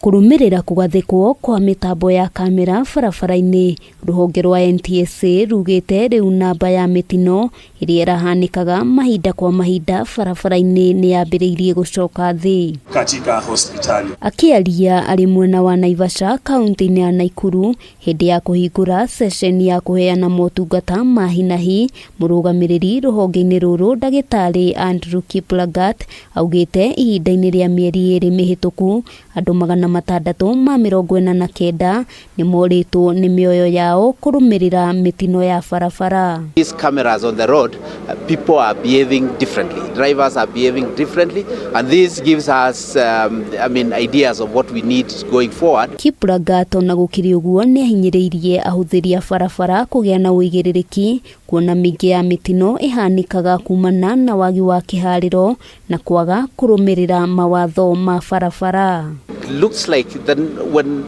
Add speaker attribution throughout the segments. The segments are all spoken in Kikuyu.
Speaker 1: Kũrũmĩrĩra kũgathĩkwo kwa mĩtambo ya kamera barabara-inĩ, rũhonge rwa NTSA rugĩte rĩu namba ya mĩtino ĩrĩa ĩrahanĩkaga mahinda kwa mahinda barabara-inĩ nĩ yambĩrĩirie gũcoka thĩ.
Speaker 2: Katika hospitali.
Speaker 1: Akĩaria arĩ mwena wa Naivasha kaunti-inĩ ya Naikuru hĩndĩ ya kũhingũra ceceni ya kũheana motungata ma hinahi, mũrũgamĩrĩri rũhonge-inĩ rũrũ ndagĩtarĩ Andrew Kiplagat augĩte ihinda-inĩ rĩa mĩeri 2 mĩhĩtũku andũ 649 nĩ morĩtwo nĩ mĩoyo yao kũrũmĩrĩra mĩtino ya barabara.
Speaker 3: These cameras on the road, people are behaving differently. Drivers are behaving differently, and this gives us, I mean, ideas of what we need going forward.
Speaker 1: Kiplagat ona gũkĩrĩ ũguo nĩ ahinyĩrĩirie ahũthĩri a barabara kũgĩa na ũigĩrĩrĩki kuona mĩingĩ ya mĩtino ĩhanĩkaga kumana na wagi wa kĩharĩro na kwaga kũrũmĩrĩra mawatho ma barabara.
Speaker 3: It looks like then when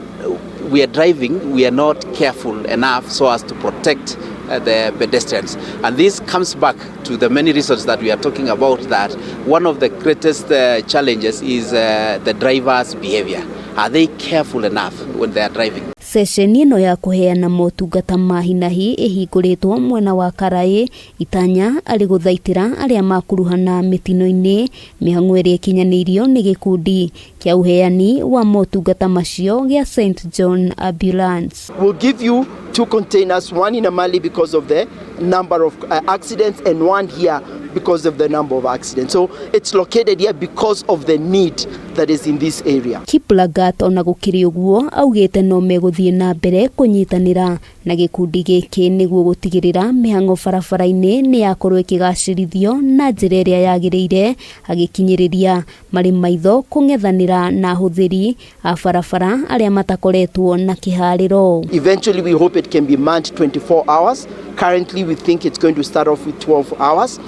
Speaker 3: we are driving, we are not careful enough so as to protect the pedestrians. And this comes back to the many reasons that we are talking about, that one of the greatest challenges is the driver's behavior. Are they careful enough when they are driving?
Speaker 1: Ceceni ĩno ya kũheana motungata ma hinahi ĩhingũrĩtwo mwena wa Karaĩ itanya arĩ gũthaitĩra arĩa makuruhana mĩtino-inĩ, mĩhang'o ĩrĩa ĩkinyanĩirio nĩ gĩkundi kĩa ũheani wa motungata macio gĩa St John Ambulance.
Speaker 4: We'll give you 2 containers, one in Amali because of the number of accidents and one here because of the number of accidents. So it's located here because of the need that is in this area.
Speaker 1: Kiplagat ona gũkĩrĩ ũguo augĩte no megũthiĩ na mbere kũnyitanĩra na gĩkundi gĩkĩ nĩguo gũtigĩrĩra mĩhang'o barabara-inĩ nĩ yakorwo ĩkĩgacĩrithio na njĩra ĩrĩa yagĩrĩire, agĩkinyĩrĩria marĩ maitho kũng'ethanĩra na ahũthĩri a barabara arĩa matakoretwo na kĩharĩro.
Speaker 4: Eventually we hope it can be manned 24 hours. Currently we think it's going to start off with 12 hours.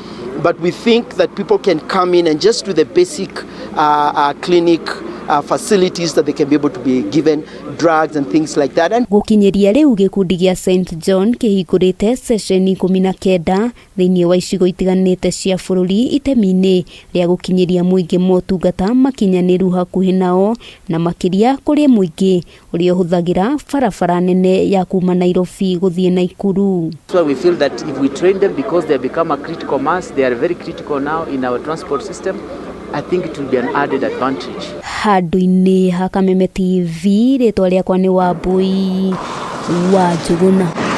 Speaker 4: But we think that people can come in and just do the basic clinic facilities that they can be able to be given drugs and things like that. And
Speaker 1: gũkinyĩria rĩu gĩkundi gĩa St John kĩhingũrĩte ceceni 19 thĩinĩ wa icigo itiganĩte cia bũrũri itemi-inĩ rĩa gũkinyĩria mũingĩ motungata makinyanĩru hakuhĩ nao na makĩria kũrĩ mũingĩ ũrĩa ũhũthagĩra barabara nene ya kuma Nairobi gũthiĩ Naikuru.
Speaker 5: So we feel that if we train them, because they become a critical mass, they are very critical now in our transport system, I think it will be an added advantage.
Speaker 1: Handũ-inĩ ha Kameme TV, rĩtwa rĩakwa nĩ Wambui wa Njũgũna.